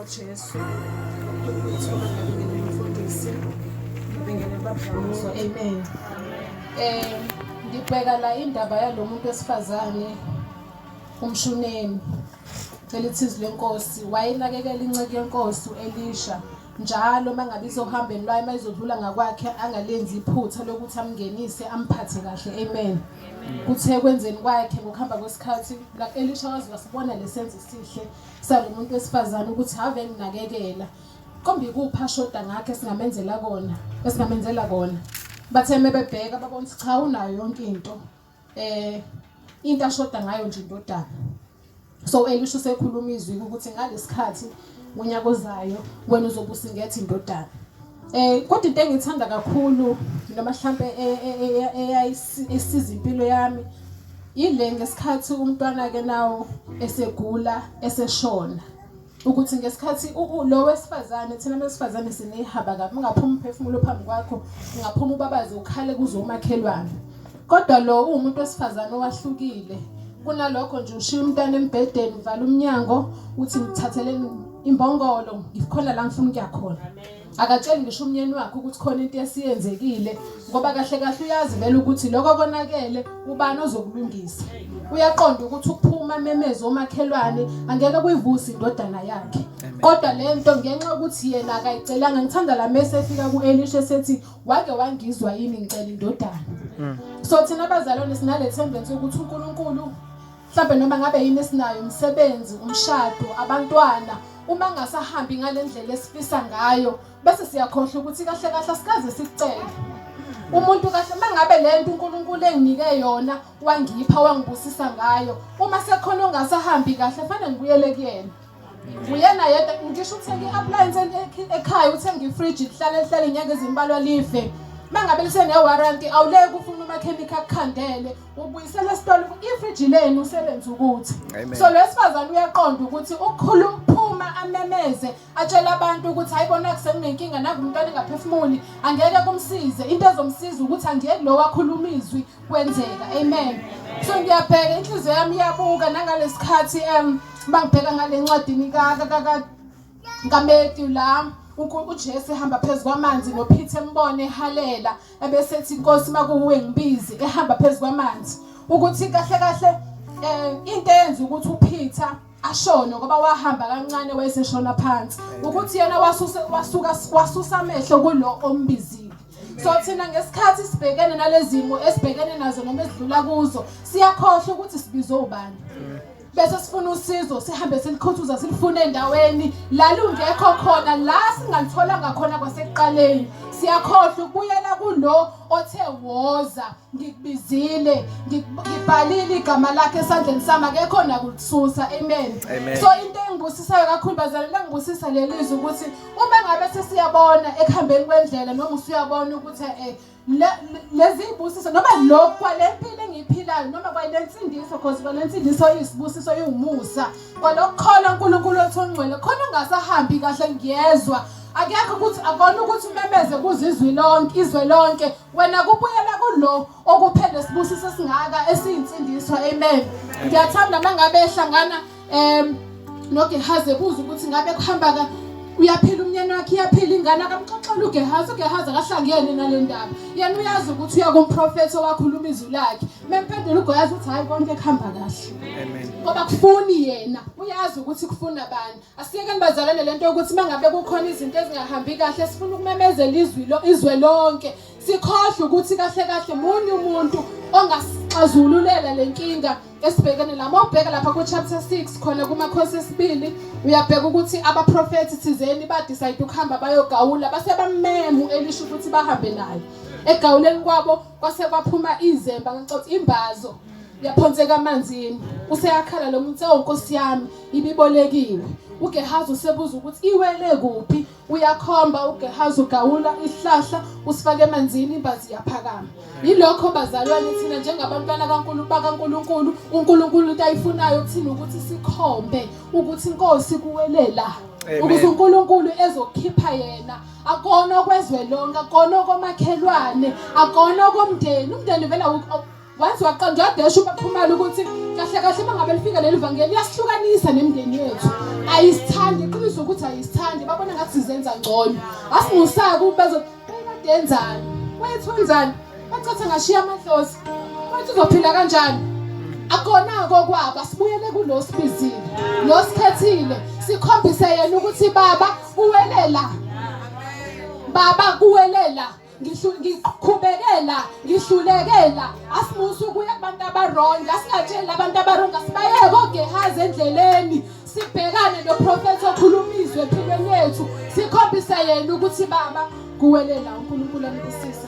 likaJesu. Ngibingelele umfundisi, ngibingelele ubaba. Amen. Ngibheka la indaba yalo muntu wesifazane umShunemi. Cela izwi lenkosi wayenakekela inceku yenkosi uElisha njalo mangabe izohambeni lwayo mayizodlula ngakwakhe angalenzi iphutha lokuthi amngenise amphathe kahle. Amen. Kuthe kwenzeni kwakhe ngokuhamba kwesikhathi la Elisha waze wasibona lesenzo sihle salo muntu wesifazane ukuthi have nginakekela kombi kuphi ashoda ngakhe singamenzela kona esingamenzela kona. Bathe mebebheka babona ukuthi cha, unayo yonke into, into ashoda ngayo nje indodana. So Elisha usekhuluma izwi ukuthi ngalesikhathi unyaka ozayo wena uzobe usingethe indodana. Kodwa into engithanda kakhulu noma mhlambe eyayisiza impilo yami ile ngesikhathi umntwana ke nawo esegula eseshona, ukuthi ngesikhathi lo wesifazane, thina besifazane sinehaba kabi, ungaphuma umphefumulo phambi kwakho, ungaphuma ubabaze ukhale kuze umakhelwane. Kodwa lo uwumuntu wesifazane owahlukile kunalokho nje, ushiya umntwana embhedeni, uvala umnyango, uthi ngithatheleni imbongolo, ngikhona la ngifuna ukuya khona. Akatsheli ngisho umnyeni wakhe ukuthi khona into esiyenzekile, ngoba kahle kahle uyazi vele ukuthi lokho konakele, ubani ozokulungisa. Uyaqonda ukuthi ukuphuma memeze omakhelwane angeke kuyivuse indodana yakhe, kodwa le nto ngenxa yokuthi yena akayicelanga. Ngithanda la mese efika ku-Elisha esethi, "Wake wangizwa yini ngicela indodana?" So thina abazalwane sinale tendency yokuthi uNkulunkulu mhlawumbe noma ngabe yini esinayo, umsebenzi, umshado, abantwana, uma ngasahambi ngale ndlela esifisa ngayo, bese siyakhohlwa ukuthi kahle kahle asikaze sikucele umuntu kahle. Mangabe lento uNkulunkulu enginike yona, wangipha, wangibusisa ngayo, uma sekhona ongasahambi kahle, fanele ngibuyele kuyena, uyena yedwa. Ngisho uthenga i-appliance ekhaya, uthenga ifriji, lihlale lihlale inyanga ezimbalwa life. Mangabe lisene-warranty, awuleke ufuna umakhenikha akukhandele, ubuyisela esitolo ifriji lenu usebenza ukuthi. So lo wesifazane uyaqonda ukuthi ukukhulu ukuphuma amemeze atshela abantu ukuthi hayibona kusekunenkinga naku umntwana engaphefumuli angeke kumsize. Into ezomsiza ukuthi angeke lo wakhuluma izwi kwenzeka. Amen. So ngiyabheka, inhliziyo yami iyabuka nangalesikhathi bangibheka ngale ncwadini ka ka kaMatthew la uJesu ehamba phezu kwamanzi noPeter embone ehalela, ebese ethi, "Inkosi, makuwe ngibize," ehamba phezu kwamanzi, ukuthi kahle kahle into eyenza ukuthi uPeter ashone, ngoba wahamba kancane wayeseshona phansi, ukuthi yena wasusa wasuka wasusa amehlo kulo ombizile. So thina ngesikhathi sibhekene nalezimo esibhekene nazo noma esidlula kuzo, siyakhohlwa ukuthi sibizwe ubani, bese sifuna usizo, sihambe silikhuthuza, silifune endaweni la lungekho khona, la singalitholanga khona kwasekuqaleni. Siyakhohlwa ukubuyela kulo othe, "Woza, ngikubizile, ngibhalile igama lakhe esandleni sami, akekho nakulisusa." Amen. Amen. So into engibusisayo kakhulu bazalwane, lengibusisa lelizwi ukuthi uma ngabe sesiyabona ekuhambeni kwendlela noma usuyabona ukuthi lezi zibusiso noma lokhu kwale mpilo engiyiphilayo noma kwale nsindiso, cause kwale nsindiso iyisibusiso, iwumusa, kwalokukholwa uNkulunkulu othi ongcwele khona ungasahambi kahle, ngiyezwa akekho ukuthi akona ukuthi umemeze kuzizwi lonke, izwe lonke, wena kubuyela kulo okuphele sibusiso esingaka esiyinsindiso. Amen. Ngiyathanda mangabe ehlangana noGehazi, ebuza ukuthi ngabe kuhamba ka uyaphila umnyeni wakhe, iyaphila ingane, akamxoxela uGehazi. UGehazi akahlangene nale ndaba, yena uyazi ukuthi uya kumprofethi owakhuluma izwi lakhe. Memphendula uGehazi uthi, "Hayi, konke kuhamba kahle," Amen. ngoba kufuni yena, uyazi ukuthi kufuna bani. Asiyekeni bazalwane lento yokuthi mangabe kukhona izinto ezingahambi kahle sifuna ukumemezela izwi lo izwe lonke, sikhohlwe ukuthi kahle kahle munye umuntu ongasixazululela lenkinga esibhekene la. Mawubheka lapha ku chapter 6 khona kuMakhosi esibili, uyabheka ukuthi abaprofethi thizeni ba decide ukuhamba bayogawula, base bamema uElisha ukuthi bahambe naye. Egawuleni kwabo kwase kwaphuma izemba, ngicotha imbazo, yaphonseka amanzini. Useyakhala lo muntu, "Oh Nkosi yami, ibibolekiwe." UGehazi usebuza ukuthi iwele kuphi, uyakhomba uGehazi, ugawula isihlahla, usifake emanzini, imbazi iyaphakama. Yilokho bazalwane, thina njengabantwana kaNkulunkulu bakaNkulunkulu, uNkulunkulu into ayifunayo kuthina ukuthi sikhombe ukuthi, "Inkosi, kuwelela," Amen. ukuze uNkulunkulu ezokhipha yena. Akona okwezwe lonke, akona okomakhelwane, akona okomndeni. Umndeni vele Once waqanjwa wadesha ubaphumala ukuthi kahle kahle uma ngabe lifika leli vangeli liyasihlukanisa nemindeni yethu. Ayisithandi iqiniso ukuthi ayisithandi babona ngathi sizenza ngcono. Asimusaka ukuba kade enzani? Wethu wenzani? Bachatha ngashiya amadlozi. Wethu uzophila kanjani? Akona-ko kwabo asibuyele kulo sibizile. Lo sikhethile sikhombise yena ukuthi baba kuwelela. Baba kuwelela. Ngiqhubekela ngihlulekela asimusa ukuya kubantu abarong asingatsheli abantu abarong asibayeke ogehazi endleleni sibhekane noprofethi okhuluma izwi empilweni yethu sikhombise yena ukuthi baba kuwelela uNkulunkulu anibusise.